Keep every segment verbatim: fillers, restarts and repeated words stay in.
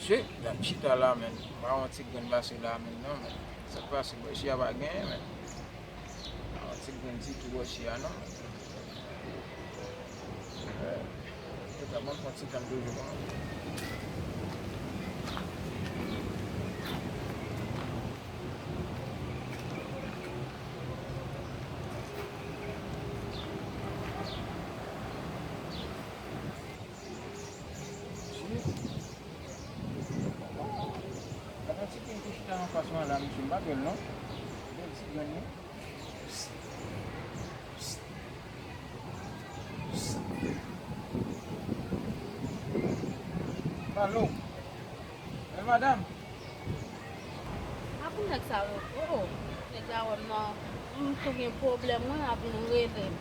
Che, gad chita la, men. Pa yon ti grenn pase la, men, non, men. Sa k pase, bò, isi a pa genyen, men. Pa yon ti grenn ditou, bò, isi a, non, men. Eh, yo ka ban m fè yon ti tann toujou, non. Gade yon ti grenn ki chita anfas mwen la, mesye, m pa bèl non. Bèl ti grenn wi. Alo. Bèl madanm. A pou nèg sa yo. Oh, oh. Nèg la wè m nan. M tou gen pwoblèm, mwen, ap vin rele m.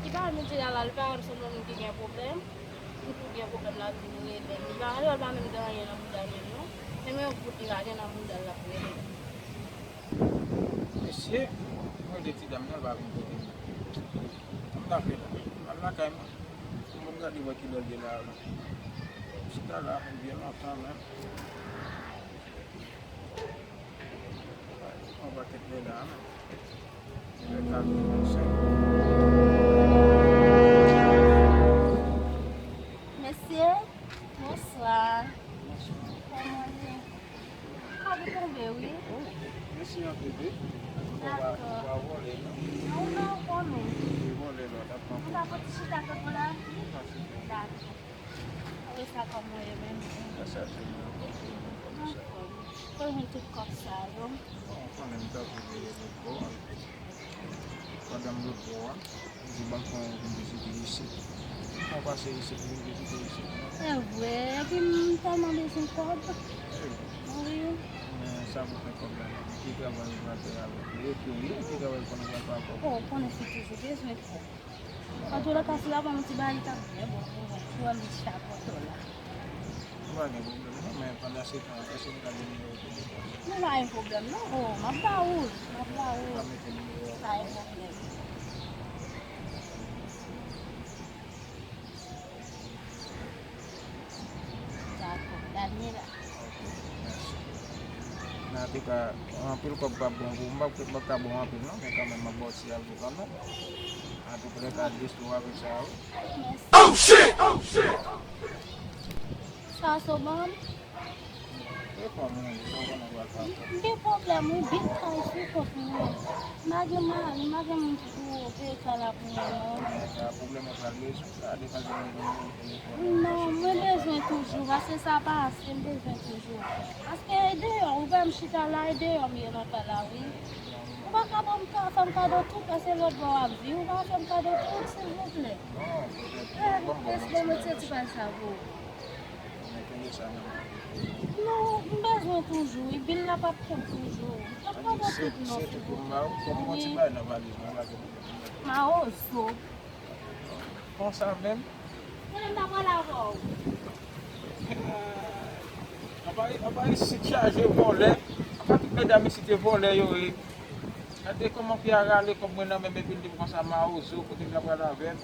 Li pa menm chita la, li pa wè m se yon moun ki gen pwoblèm. M tou gen pwoblèm la, vin rele m. Li pa, li pa menm gen anyen nan bouda l menm, non. Se menm yon bout li pa gen nan bouda l, l ap rele m. Mesye, mwen rele ti dam nan, l pa vin kote m. Sa m ta fè la? M al lakay mwen. Pou mwen gade wè kilè l ye la. Chita la, m byen lontan, men. Yon pakèt lè la, men. Lè ka vin, men, se. Mesye, bonswa. Bonswa. Kòman w ye? Kòb ou tonbe, wi. Oh, mèsi anpil, wi. Dakò. Ou pa, ou pa vòlè, non? Non, non, ou konnen. Ou vòlè lòt, ap pran. Ou pa fè ti chita kote w la? Ou pa chita. Dakò. Apre sa, kòman w ye menm? Sa, sa, se mwen, kòman w ye, kòman sa? Anfòm. Kote w jwenn tout kòb sa yo? Bon, ou konnen m t ap viv lòt bò a. Pandan m lòt bò a, m di ban m fè yon vin vizite isit. Mwen pase isit, m vin vizite isit, non? Se vre, epi m tèlman bezwen kòb. Wi. Men sa pou fè kòb la, non? Ki travay ou pral fè avèk li? Yo tou, wi, ki travay ou konnen pral fè ak kòb? Oh, ou konnen fi toujou bezwen kòb. Antoulèka, si l ap ban m ti bagay, li t ap byen bon pou mwen. Pou m vin chita kote w la. Nou pa gen pwoblèm, non, men pandan se tan, èske nou ka gen nimewo telefòn? Nou pa gen pwoblèm, non. Oh, m ap ba ou l, m ap ba ou l. Pa mete nimewo a. Pa gen pwoblèm. Dakò, Daniela. Ok, mèsi. Men antouka, anpil kòb p ap bon pou ou. M p ap, m p ap ka ba w anpil, non, men kanmenm, m ap ba w ti alvou kanmenm. Antouka, lè ka destwo avèk sa, wi. Mèsi. Oh, shit! Oh, shit! Sa w ban m? E kòman w ye? Sa w konnen w pral fè ankò? M gen pwoblèm, wi, big time sou kont mwen. M pa gen mari, m pa gen moun ki pou peye kay la pou mwen, non. Sa pwoblèm ou pral rezoud la, defann mwen gen nimewo telefòn. Non, mwen bezwen toujou, paske sa pa ase, m bezwen toujou. Paske e deyò, ou wè m chita la, e deyò m ye nan kay la, wi. Ou pa ka ban m ka, fè m kado tout, paske lòt bò w ap viv, ou pa fè m kado tout, silvouplè. Non, petèt, eh, bon, bon, bon, bon, ti bagay sa pou ou. Men kenbe sa nan men. Non, m bezwen toujou, wi, bil la p ap tann toujou. M p ap tann tout non, silvouplè. Wi. Mawozo. Konsa menm? Konnen m ta pral avè w. Anba, anba isit chaje vòlè. Anba tout medam isit se vòlè yo ye. Gade kòman fi a rale kòb mwen nan men m epi l di m konsa mawozo kote m ta pral avè l.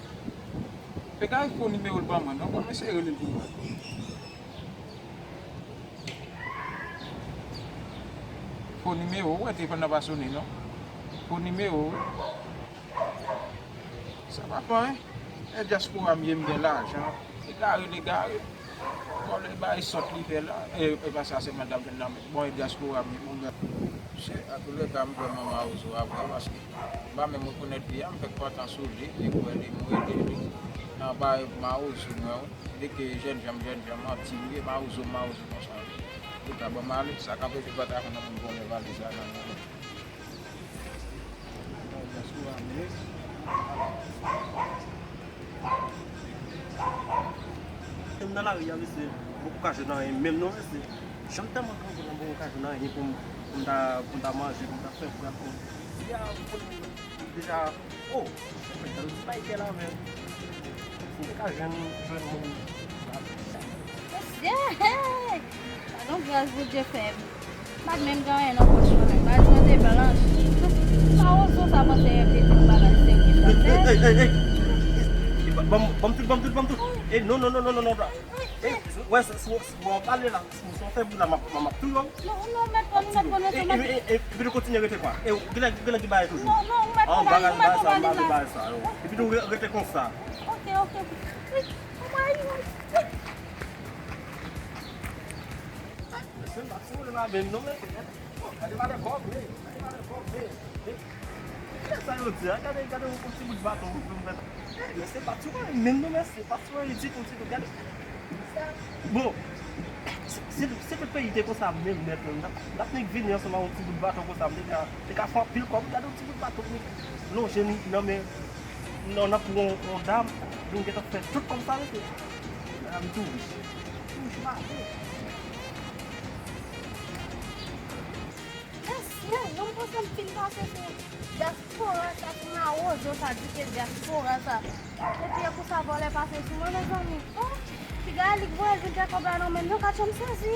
Pe gade fo nimewo l ban mwen non, bon, m eseye rele l pou mwen. Fo nimewo, ou wè telefòn nan pa sone non. Fo nimewo, wi. Sa pa fè anyen. E dyaspora m ye, m gen lajan. Egare, l egare. Vòlè bay sòt li fè la. E, e pa sa sèlman dam fè nan men. Bon, e dyaspora m ye, bon, gade. Se, antoulèka, m kwè manman Ozo a vre, paske m pa menm rekonèt fi a, m fèk pantan sou li, li kwè li, m rele li. Nan bay manman Ozo, mwen, wi. Li ke jènjan, jènjan, manti, m ye, manman Ozo, manman Ozo, konsa. Li ta ban m ale, sa kanpe vin pantan nan moun vòlè valiz la nan men. Menm nan lari a, mesye, m poko ka jwenn anyen menm non, mesye. Jan m tèlman grangou la, m poko ka jwenn anyen pou m, pou m ta, pou m ta manje, pou m ta fè vwèl, pou m, deja, oh, gade ti bay kè la, men. Si m te ka jwenn, jwenn moun. Mesye! Hey! Sa gon gras Bondye fè m. M pa t menm gen anyen nan pòch mwen menm. Valiz mwen te blanch. Sa Ozo sa panse M T T yon bagay serye sa fè. Hey, hey, hey, hey! Ban m, ban m tout, ban m tout, ban m tout. Hey, non, non, non, non, non, non. Hey, Wè, si w ap pale la, si w fè bri la, m ap touye w. Non, non, mèt pa, nou mèt pa, nou mèt pa. Epi nou kontinye rete kwa? E w genlè, genlè ki bagay toujou? Non, non, ou mèt pa, nou mèt pa, bagay sa yo. Epi nou rete konsa. Ok, ok, ok. Wi, wi, wi. Mesye, m pa sou la menm non, mesye. Gade valè kòb, men. Gade valè kòb, men. Gade sa yo di a. Gade, gade yon ti bout baton pou m fè. Mesye, pa sou menm non, mesye. Pa sou ditou, ditou. Gade. Bon, si, si, si tout peyi te konsa menm nèt, n ap, n ap nik vini ansanm ak yon ti bout baton konsa, m te ka, te ka fè anpil kòb. Gade yon ti bout baton, nik lonje nan men, nan, nan pou yon, yon dam, nou gentan fè tout kòb sa, mesye. Madam tou rich. Tou rich, pa bon. Mesye, non, m panse m fin pase sou dyaspora sa, sou mawozo sa, di ke dyaspora sa. Epi e konsa vòlè pase sou mwen, mezanmi. Oh, piga li k voye l vin fè kòb la nan men m, yo, katch m sezi.